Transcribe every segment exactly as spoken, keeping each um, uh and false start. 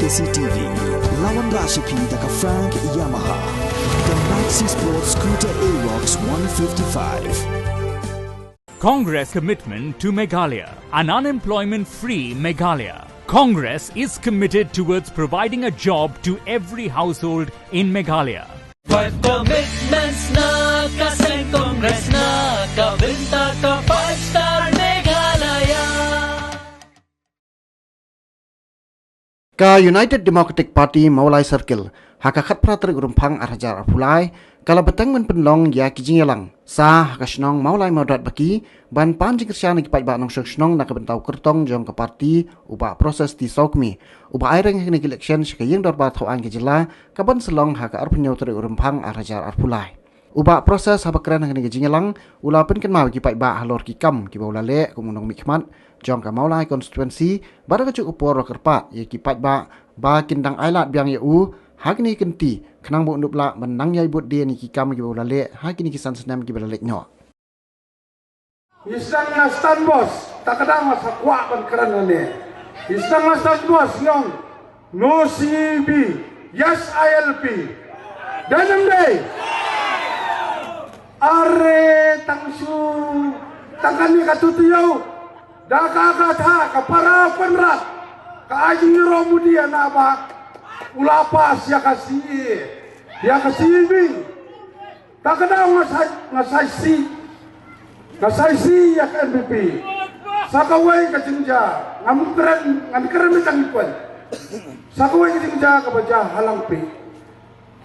C T V. Lawan Rashapi da ka Frank Yamaha. The Maxi Sport Scooter Aerox one fifty-five. Congress commitment to Meghalaya, an unemployment-free Meghalaya. Congress is committed towards providing a job to every household in Meghalaya. Five commitments na ka seng Congress na ka bynta ka five star Meghalaya. Ka United Democratic Party Mawlai Circle, ha ka khatphra tarik Rymphang ar hajar arphew lai, ka la bteng ban pynlong ïa ki jingïalang sa ha ka shnong Mawlai Mawdat Baki, ban pan jingkyrshan ïa ki paidbah nongshong shnong na ka bynta u kyrtong jong ka party, u Bah Proses T Sawkmie, uba ai reng ha kane ka election sha ka ïing dorbar thaw aiñ ka jylla, ka ban sa long ha ka arphew hynñiew tarik Rymphang ar hajar arphew lai. U Bah Proses haba kren ha kane ka jingïalang, u la pynkynmaw ïa ki paidbah halor ki kam kiba u la leh kum u nongmihkhmat jong ka Mawlai constituency, bad ha kajuh ka por u la kyrpad ïa ki paidbah ba kin dang ailad biang ïa u ha kine ki kynti, khnang ba un ïoh lah ban nang ïai bud dien ïa ki kam kiba u la leh ha kine ki san snem kiba la leit noh. Ngi sdang na Stanbos, ta ka dang nga sa kwah ban kren hangne. Ngi sdang na Stanbos, ngi ong, "No C A B, yes I L P." Dei ne ym dei? Are tang shu, tang kane ka tu tu ïew. Da ka ka tha, ka para Conrad, ka ai jingïaroh mudi ana ba u la pass ïa ka C A, ïa ka C A B. Ta ka daw nga sa, nga sa isih. Nga sa isih ïa ka N P P. Sa kawei ka jingjia, ngam kren, ngan kren mynta ngi pyn. Sa kawei ka jingjia kaba jia ha Langpih.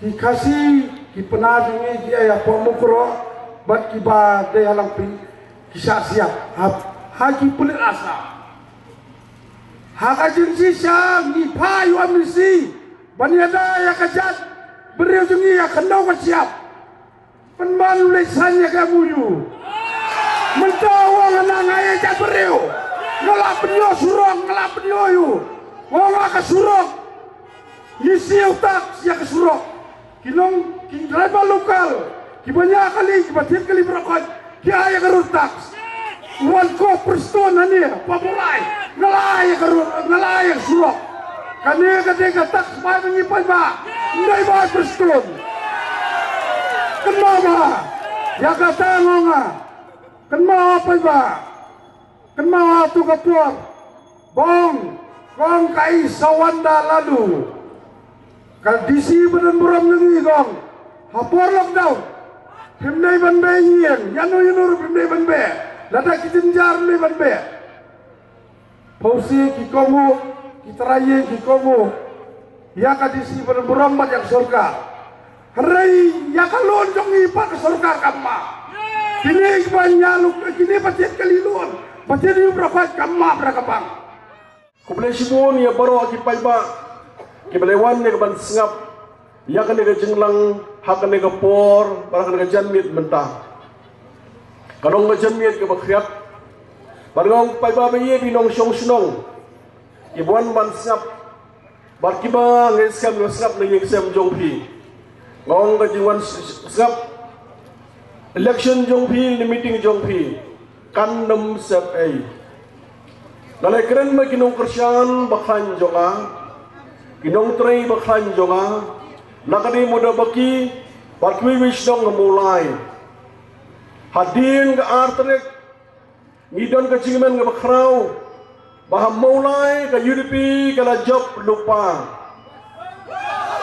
Ki Khasi, ki Pnar jong ngi ki ïa pom Mukroh, bad kiba dei ha Langpih, ki shah siat ha, ha ki pulit Assam. Ha ka jingshisha ngi phah ïa u M D C ban ïada ïa ka jaitbynriew jong ngi ïa ka nongshun ka shyiap. Pynban u leit sign ïa ka M O U. Mynta u ong nga nga ïa jaitbynriew. Nga la pynïoh surok, nga la pynïoh ïa u. Nga ong nga ka surok. Ngi siew tax ïa ka surok. Ki long, ki driver local, kiba ñiah kali, kiba thied kali baroh khoit, ki ai ïa ka road tax. Wan ko Prestone hangne, pa Mawlai, nga la ai ïa ka road, nga la ai ïa ka surok. Kane ka dei ka tax bai ba ngi paidbah, ym dei bai Prestone. Kynmaw bha, ïa kata nga ong nga. Kynmaw paidbah. Kynmaw ha tu ka por ba ong, ka ong ka i Sawanda Laloo, ka D C ba don burom jong ngi, ka ong ha por lockdown phim dei ban beh ïing, ïano ïano ruh phim dei ban beh, lada ki jynjar phim dei ban beh. Phewse ki kohnguh, ki trai ïing ki kohnguh ïa ka D C ba don burom bad ïa ka sorkar. Hynrei ïa ka loan jong ngi pat ka sorkar kam map. Kine kiba ñiah loan, kine ba thied kali loan, ba thied ïing baroh khoit kam map da ka bank. Khublei shibun ïa baroh ki paidbah kiba la wan ne ka ban sngap ïa kane ka jingïalang ha kane ka por bad ha kane ka janmiet mynta. Ka long ka janmiet kaba khriat. Bad nga ong paidbah ba ïeit, nongshong shnong kiba wan ban sngap, bad kiba ngeit skhem, ngeit skhem na ïing sem jong phi. Nga ong ka jingwan s-, s-, sngap election jong phi, ne meeting jong phi, kan ym sep ei. Nga la kren bad ki nongkyrshan ba khlaiñ jong nga, ki nongtrei ba khlaiñ jong nga, na ka dei Mawdat Baki bad kiwei kiwei shnong ha Mawlai. Hadien ka ar tarik, ngi don ka jingkmen kaba khraw ba ha Mawlai ka U D P ka la jop lypa.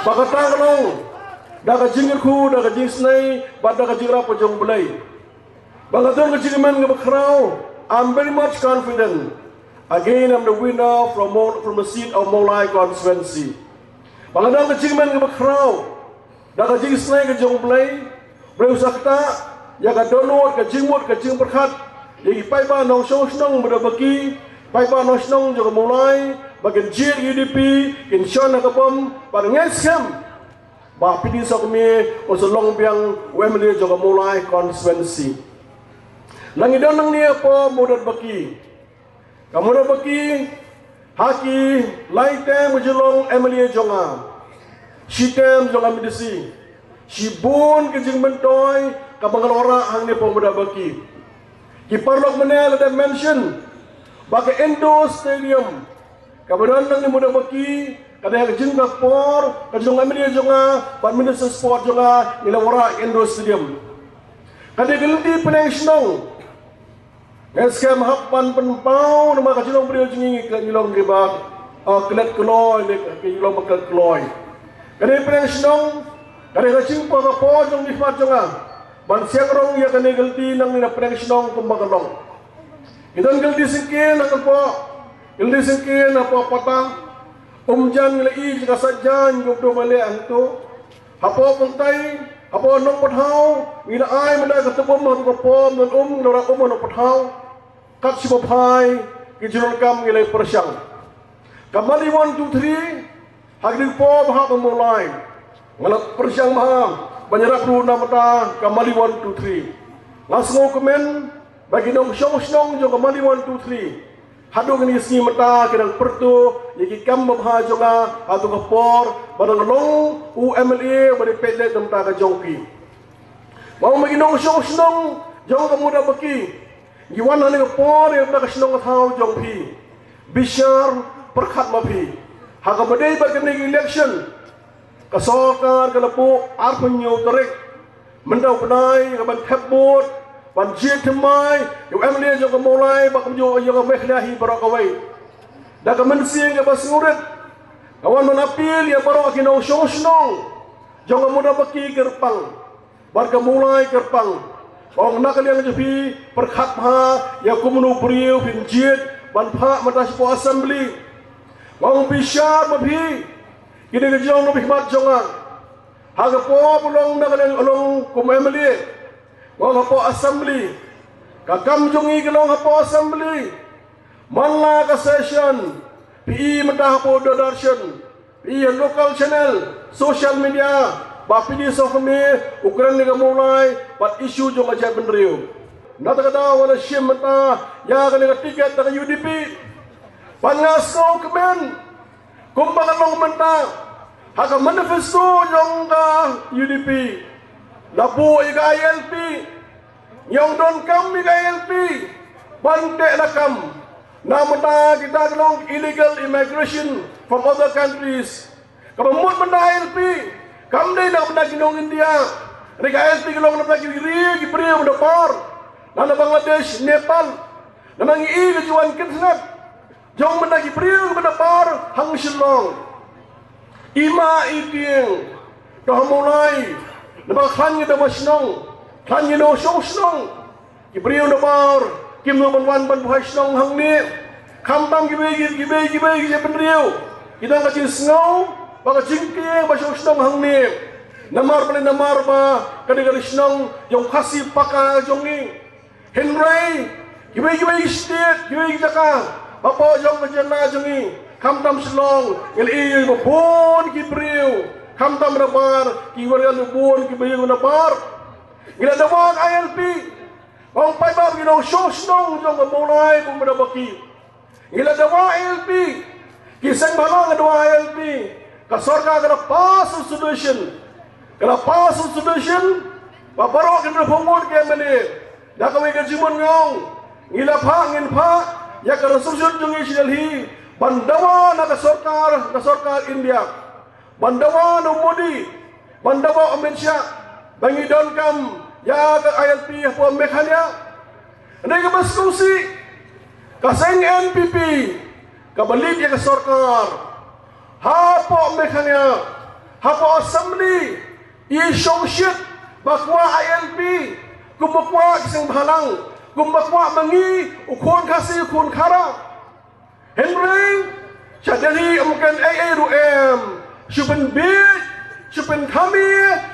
Ba kata ka long da ka jingkyrkhu, da ka jingisnei bad da ka jingïarap ka jong U Blei. Ba nga don ka jingkmen kaba khraw, I'm very much confident. Again, I'm the winner from Maw-, from the seat of Mawlai constituency. Ba nga don ka jingkmen kaba khraw, da ka jingisnei ka jong U Blei, U Blei u sa ktah ïa ka dohnud, ka jingmut, ka jingpyrkhat ïa ki paidbah nongshong shnong Mawdat Baki, paidbah nongshong shnong jong ka Mawlai, ba kin jied U D P, kin shon ha ka bom, bad ngeit skhem ba P D Sawkmie un sa long biang u M L A jong ka Mawlai constituency. Ngi don nangne hapoh Mawdat Baki. Ka Mawdat Baki, ha ki lai term ka jinglong M L A jong nga, shi term jong M D C, shibun ki jingmyntoi kaba nga la wanrah hangne hapoh Mawdat Baki. Ki paralok mynne la dep mention ba ka indoor stadium Kaba don nangne mynta ba ki, ka dei ka jingkyrpad ka jong u M L A jong nga bad Minister Sport jong nga, ngi la wanrah indoor stadium. Ka dei ka lynti pyneng shnong. Nga skhem hap ban pynpaw namar ka jinglong briew jong ngi ka jinglong kiba, ah, klet kloi, ne ka jinglong ba klet kloi. Ka dei pyneng shnong, ka dei ka jingpyrkhat jong ngi, khmat jong nga ban seng rong ïa kane ka lynti nangne na pyneng shnong kumba ka long. Ngi don ka lynti syngkien ha ka poh, ka lynti syngkien ha poh pata. Umjan ngi la i ka sa jan kum tu male hangtu. Hapoh Pyntai, hapoh Nongpynhaw, ngi la ai mynta ka tubum ha ka pom don um, ngi la um ha Nongpynhaw. Kat shi ba phai ki jingdonkam ngi la pyrshang. Ka Mali one two three, ha ki dei pom ha ka Mawlai. Nga la pyrshang bha ban ïarap ruh na bynta ka Mali one two three. Nga sngewkmen ba ki nongshong shnong jong ka Mali one two three haduh kine ki sngi mynta ki dang pyrto ïa ki kam babha jong nga ha tu ka por ba dang long u M L A ba dei peit leit na bynta ka jong ki. Ba ma ki nongshong shnong jong ka Mawdabaki, ngi wan ha kane ka por ïa ka shnong ka thaw jong phi. Bishar pyrkhat ma phi. Ha kaba dei bad kane ka election, ka sorkar ka la buh arphew hynñiew tarik. Mynta u bnai ka ban thep vote, ban jied thymmai ïa u M L A jong ka Mawlai bad kumjuh ïa ka Meghalaya hi baroh kawei. Da ka mynsiem kaba sngewrit, nga wan ban appeal ïa baroh ki nongshong shnong jong ka Mawdabaki kyrpang bad ka Mawlai kyrpang, ba ong na ka liang jong phi pyrkhat bha ïa kumno u briew phin jied ban phah mynta shapoh Assembly. Ba ong bishar ma phi, kine ki jong na bad khmat jong nga. Ha ka por ba long na ka liang, long kum M L A, long hapoh Assembly. Ka kam jong ngi ka long hapoh Assembly. Man la ka session, phi i mynta hapoh Doordarshan, phi i ha local channel, social media, ba phi dei sngewkhmih u kren ïa ka Mawlai bad issue jong ka jaitbynriew. Na kata ka daw nga la shim mynta ïa kane ka ticket da ka U D P. Bad nga sngewkmen kumba ka long mynta ha ka manifesto jong ka U D P, la buh ïa ka I L P. Ngi ong donkam ïa ka I L P ban teh lakam na bynta kita ki long illegal immigration from other countries. Kaba mut bynta I L P kam dei na bynta ki nong India. Hynrei ka I L P ka long na bynta ki briew, ki briew na bar, na, na Bangladesh, Nepal. Namar ngi i ka jingwan kynthngap jong bynta ki briew kiba na bar hang Shillong. I mah i tieng, to ha Mawlai, naba khlaiñ ki nongshong shnong, khlaiñ ki nongshong shnong. Ki briew na bar kim nud ban wan ban buhai shnong hangne. Khamtam kiwei, kiwei, kiwei ki jaitbynriew ki don ka jingsngew ba ka jingkieng ba shong shnong hangne. Namar balei? Namar ba ka dei ka shnong jong Khasi Paka jong ngi. Hynrei kiwei kiwei ki state, kiwei ki jaka hapoh jong ka jylla jong ngi, khamtam Shillong, ngi la ïohi ba bun ki briew, khamtam na bar, ki Warrior, bun ki briew na bar. Ngi la dawa ka I L P, ong paidbah, ki nongshong shnong jong ka Mawlai bad Mawdabaki. Ngi la dawa I L P. Ki seng bhalang ka dawa I L P. Ka sorkar ka la pass resolution. Ka la pass resolution ba baroh ki hynriewphew ngut ki M L A, da kawei ka jingmut nga ong, ngi la phah, ngin phah ïa ka resolution jong ngi sha Delhi ban dawa na ka sorkar, ka sorkar India. Ban dawa na u Modi, ban dawa u Amit Shah, ba ngi donkam ïa ka I L P hapoh Meghalaya. Hynrei kaba sngewsih, ka seng N P P kaba lead ïa ka sorkar hapoh Meghalaya, hapoh Assembly, i shongshit ba kwah I L P kumba kwah ki seng bhalang, kumba kwah ma ngi u khun Khasi, u khun Khara. Hynrei sha Delhi ym kren ei ei ruh em. Shu pynbieit, shu pynkhami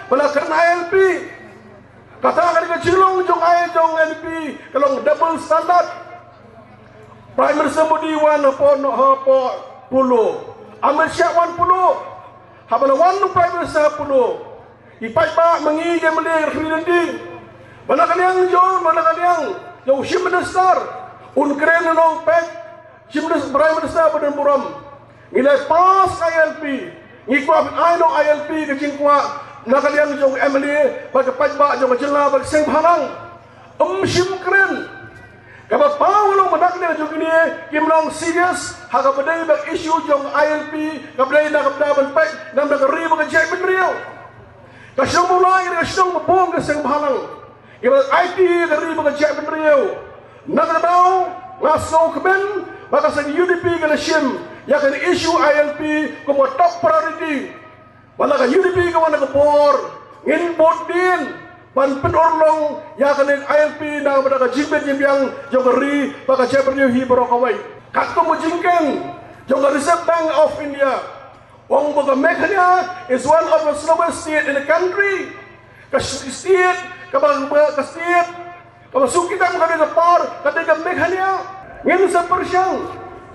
ba la kren I L P. Kata ka dei ka jinglong jong I, jong N P, ka long double standard. Prime Minister Modi wan hapoh, hapoh Polo. Amit Shah wan Polo. Haba la wan u Prime Minister ha Polo, i paidbah ma ngi ki M L A ki la khmih lynti ba na ka liang jong, ba na ka liang jong u Chief Minister un kren, un ong peit, Chief Minister, Prime Minister ba don burom, ngi la pass I L P, ngi kwah ban ai noh I L P, ka jingkwah na ka liang jong u M L A bad ka paidbah jong ka jylla bad ka seng bhalang. Ym shym kren. Kaba paw long ba na ka liang jong kine kim long serious ha kaba dei ba ka issue jong I L P, kaba dei na ka bynta ban peit na ka bynta ka ri bad ka jaitbynriew. Ka shnong Mawlai ka shnong ba bun ka seng bhalang, kiba aiti ka ri bad ka jaitbynriew. Na kata ka daw nga sngewkmen ba ka seng U D P ka la shim ïa ka issue I L P kum ka top priority. Ba la ka U D P ka wan ka bor, ngin bud dien ban pynurlong ïa kane ka I L P na ka bynta ka jingbit jingbiang jong ka ri bad ka jaitbynriew hi baroh kawei. Katkum ka jingkheiñ jong ka Reserve Bank of India, ong ba ka Meghalaya is one of the slowest state in the country. Ka state, ka ba, ka state kaba suk ki kam ka dei ka por, ka dei ka Meghalaya. Ngin sa pyrshang,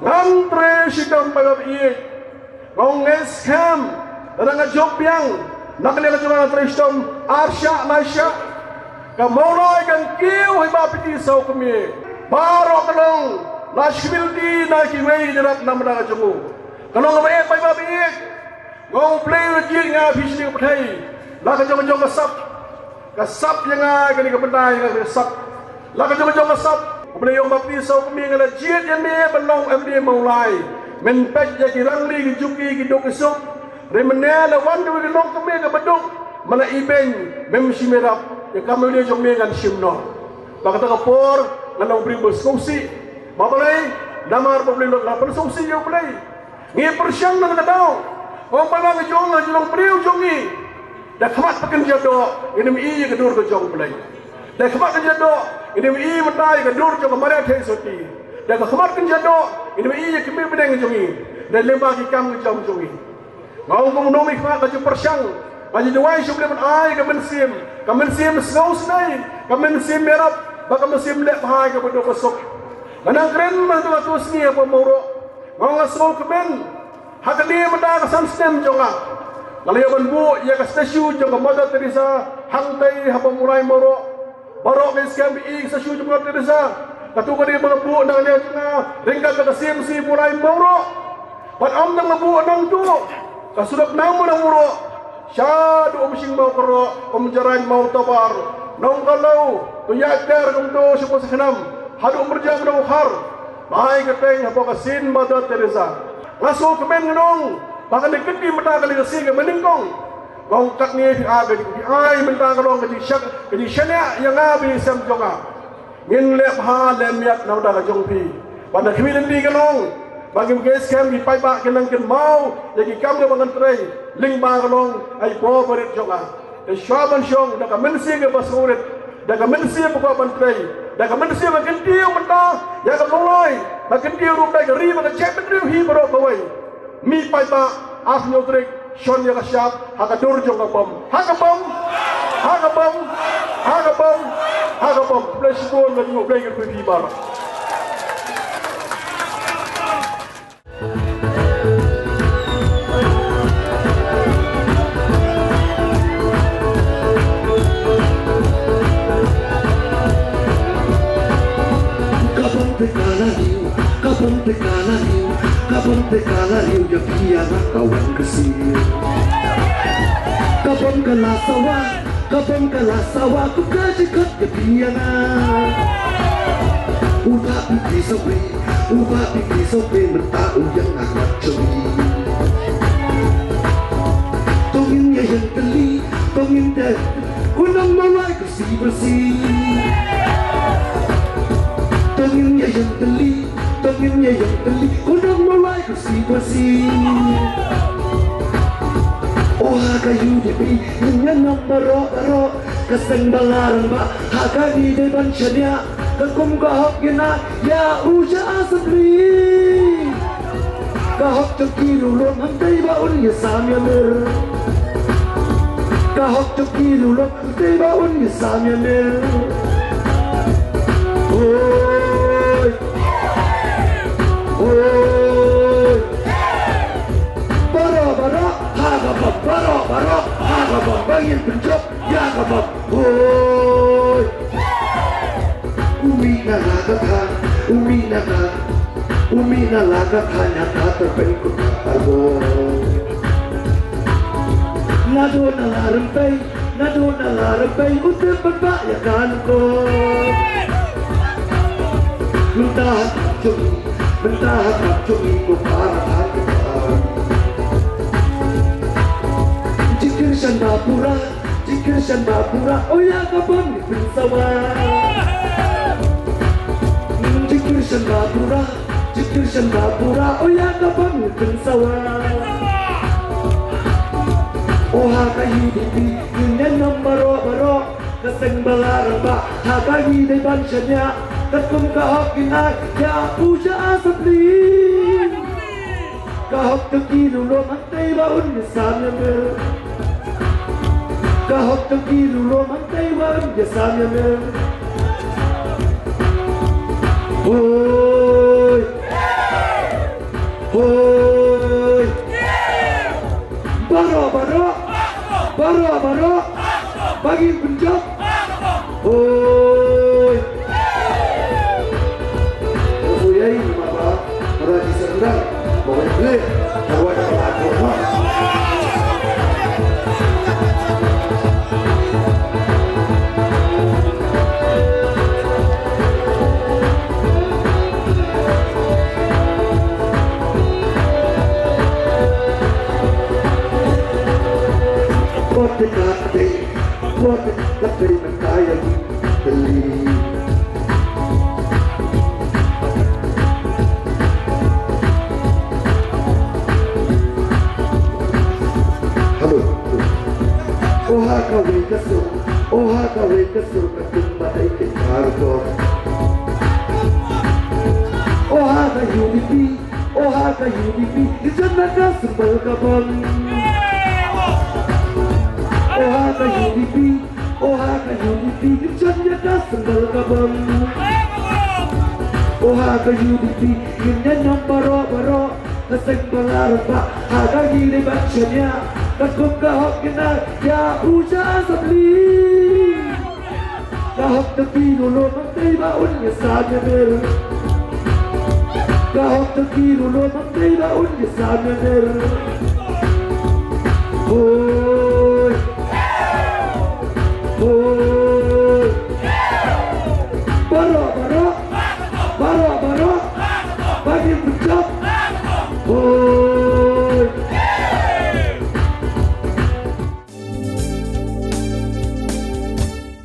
ngan trei shitom paidbah ïeit. Nga ong ngeit skhem, lada nga jop biang na ka liang ka jong nga, ngan trei shitom ar shah lai shah. Ka Mawlai kan kiew haba phi tih saw kmie. Baroh ka long na shi community, na kiwei ki jrap na ka bynta ka jong u. Ka long kaba eh paidbah ïeit. Nga ong U Blei u jied ïa nga, phi shane ka pyrthei. La ka jong ka jong ka sap, ka sap ïa nga, kane ka bynta ïa nga ka sap. La ka jong ka jong ka sap, U Blei u ong ba phi tih saw kmie, nga la jied ïa me ban long M D A Mawlai. Men peit ïa ki rangli, ki juki, ki duk ki suk. Hynrei mynne la wan kawei ka longkmie kaba duk, me la ibeiñ, mem shym ïarap. Ïa ka kam ïa u jong me ngan shim noh. Ba kata ka por nga long briew ba sngewsih. Ba balei? Namar ba U Blei u la pynsngewsih ïa U Blei. Ngi pyrshang na kata ka daw. Ong ba la ngi jong, la jong briew jong ngi. Da khmat ba kynja doh, ngin ym i ïa ka dur ka jong U Blei. Da khmat kynja doh, ngin ym i mynta ïa ka dur jong ka Maria Theisotti. Da khmat kynja doh, ngin ym i ïa ka kmie bneng jong ngi. Da lyngba ki kam ki jam jong ngi. Nga ong kum u nongmihkhmat, nga ju pyrshang, nga ju duwai sha U Blei ban ai ka mynsiem, ka mynsiem sngewsynei, ka mynsiem ïarap, bad ka mynsiem leh bha ïa kaba duk ba suk. Nga nang kren mynta ka tu sngi ha Mawroh. Nga ong nga sngewkmen. Ha kane mynta ka san snem jong nga, nga la ïoh ban buh ïa ka statue jong ka Mother Teresa hangtei ha Mawlai Mawroh. Baroh ngi skhem ba i ka statue jong ka Mother Teresa, katu ka dei ba nga buh na ka liang jong nga ryngkat bad ka C M C Mawlai Mawroh. Bad ym tang nga buh nangtu, ka surok na Mawlai Mawroh, shaduh Umshing Mawkroh, Umjarain Mawtabar, Nongkalaw, to ïa ter kumto sha Phursakhnam haduh Umrjam Nongkhar. Ba ai ka teng hapoh ka sien Mother Teresa. Nga sngewkmen, nga ong ba kane ka kynti mynta ka legacy ka mynnyngkong. Nga ong katne phi ai, phi ai mynta ka long ka jingshak, ka jingshaniah ïa nga bad ïa i sem jong nga. Ngin leh bha leh miat na ka bynta ka jong phi. Bad na ka khmih lynti ka long ba ngim, ngi skhem ki paidbah kin nang kynmaw ïa ki kam kiba ngan trei lyngba ka long ai por barit jong nga. Te shuwa ban shong da ka mynsiem kaba sngewrit, da ka mynsiem ba kwah ban trei, da ka mynsiem ba kyntiew mynta ïa ka Mawlai, ba kyntiew ruh da ka ri bad ka jaitbynriew hi baroh kawei. Mih paidbah, ar hynñiew tarik shon ïa ka shap ha ka dur jong ka bom. Ha ka bom, ha ka bom, ha ka bom, ha ka bom. Khublei shibun, nga ju, Blei un kyrkhu ïa phi baroh. Ka bom te ka la riew, ka bom te ka la riew, ka bom te ka la riew ïa phi ïa nga ka wan ka siew. Ka bom ka la sawa, ka bom ka la sawa, kum ka jingkhot ïa phi ïa nga. U Bah Pinky Sohtbri, u Bah Pinky Sohtbri, mynta u ïeng ha khmat jong ngi. To ngin ïa ïeng tylli, to ngin ïa, u nong Mawlai Khasi Khasi. To ngin ïa ïeng tylli, to ngin ïa ïeng tylli, u nong Mawlai Khasi Khasi. O ha ka U D P ngin ïa nang baroh baroh, ka seng ba la rangbah ha kane dei ban shaniah, ka kum ka hok ïa nga ïa u sha Assembly. Ka hok jong ki ruh long hangtei ba un ïa sam ïa mir. Ka hok jong ki ruh long hangtei ba un ïa sam ïa mir. Oi. Oi. Baroh baroh ha ka bom, baroh baroh ha ka bom, ba ngin pynjop ïa ka bom. Hoi. U mih na la ka thaiñ, u mih na la, u mih na la ka thaiñ ha ka tyrpeng kut ka arbor. Naduh na la rympei, naduh na la rympei, u tip bad ba ïa ka nyngkong. Mynta ha khmat jong ngi, mynta ha khmat jong ngi ko para ha ka. Jingkyrshan ba pura, jingkyrshan ba pura, oh ïa ka bang pynsawa. Jingkyrshan ba pura, jingkyrshan ba pura, oh ïa ka bang pynsawa. Oh ha ka U D P, ngin ïalam baroh baroh. Ka seng ba la rangbah, ha ka ngi dei ban shaniah. Katkum ka hok ngin ai ïa u sha assembly. Ka hok jong ki ruh long hangtei ba un ïasam ïamir. Ka hok jong ki ruh long hangtei ba un ïasam ïamir. Hoi. Hoi. Baroh baroh. Baroh baroh. Ba ngin pynjop. Hoi. Hoi ai ma ba. Para di sendang. Ba ngin pynjop. Ba ngin pynjop. Hello. Oha kawei ka sur, oha kawei ka sur ka kum ba dei ka kar ko. Oha ka U D P, oha ka U D P, ngin jan na ka symbol ka bom. Oha ka U D P, oha ka U D P, ngin jan na ka symbol ka bom. Oha ka U D P, ngin ïalam baroh baroh. Ka seng ba la rangbah, ha ka ngi dei ban shaniah. Katkum ka hok ngin ai ïa u sha assembly. Ka hok jong ki ruh long hangtei ba un ïasam ïamir. Ka hok jong ki ruh long hangtei ba un ïasam ïamir. Hoi. Hoi. Baroh baroh. Baroh baroh. Ba ngin pynjop. Hoi.